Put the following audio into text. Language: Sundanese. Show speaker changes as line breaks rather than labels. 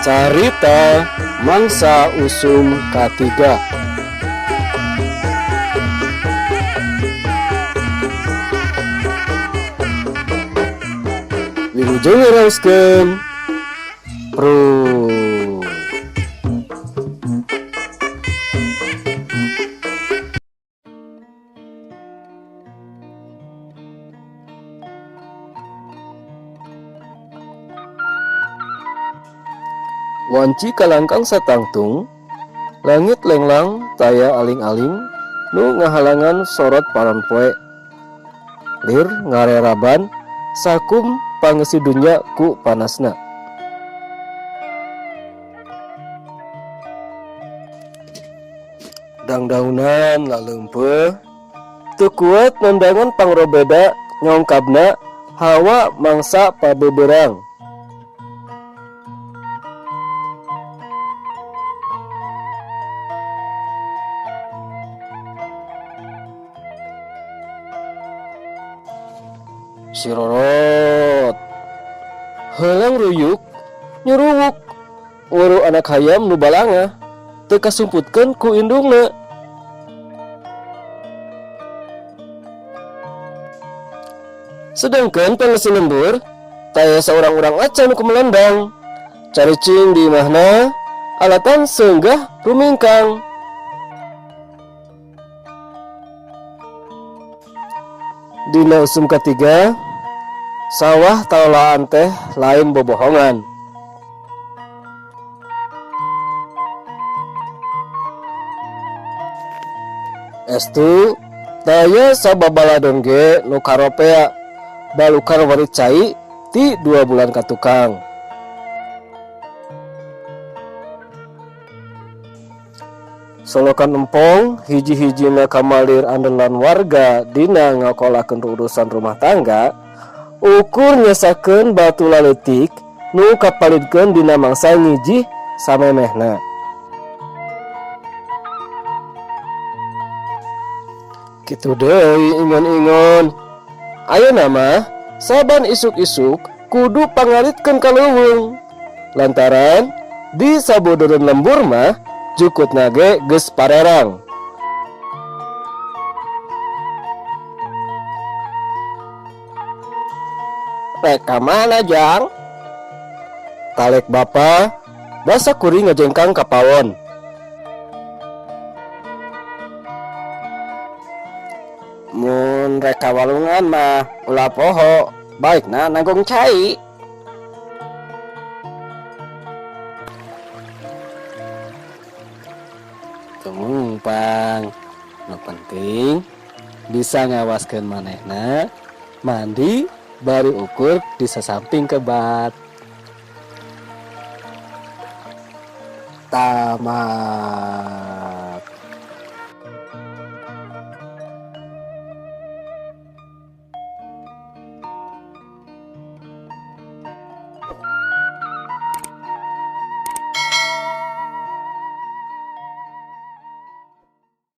Carita Mangsa Usum Katiga. Wilujeng ngaraoskeun Prung. Wanci kalangkang satangtung, langit lenglang taya aling-aling nu ngahalangan sorot panon poe. Lir ngareraban sakum pangeusi dunya ku panasna. Dangdaunan laleumpeuh teu kuat nondangan pangrobeda nyongkabna hawa mangsa pabeberang. Sirorot Heulang ruyuk nyuruwuk Wuru anak hayam nu balangah teu kasumputkeun ku indungna. Sedangkan pangeusi lembur taya saurang-urang acan ku melendang. Caricing di imahna alatan seunggah rumingkang. Dina usum katiga, sawah taolaan teh lain bobohongan. Estu taya sababaladon ge nu karopea balukar warit cai ti 2 bulan ka tukang. Solokan empong hiji-hijina kamalir andelan warga dina ngakolakeun urusan rumah tangga, ukur nyesakeun batu laletik nu kapalidkeun dina mangsa ngijih samemehna. Kitu deui ingon-ingon. Ayeuna mah saban isuk-isuk kudu pangalitkeun ka leuweung. Lantaran di sabudureun lembur mah jukutna ge geus parerang. Rek ka mana Jang? Talek bapa basa kuring ngajengkang ka pawon. Mun rek ka walungan mah ulah poho, baikna nanggung cai. Tungpang, nu penting bisa ngawaskeun manehna mandi bari ukur di sasamping kebat. Tamat.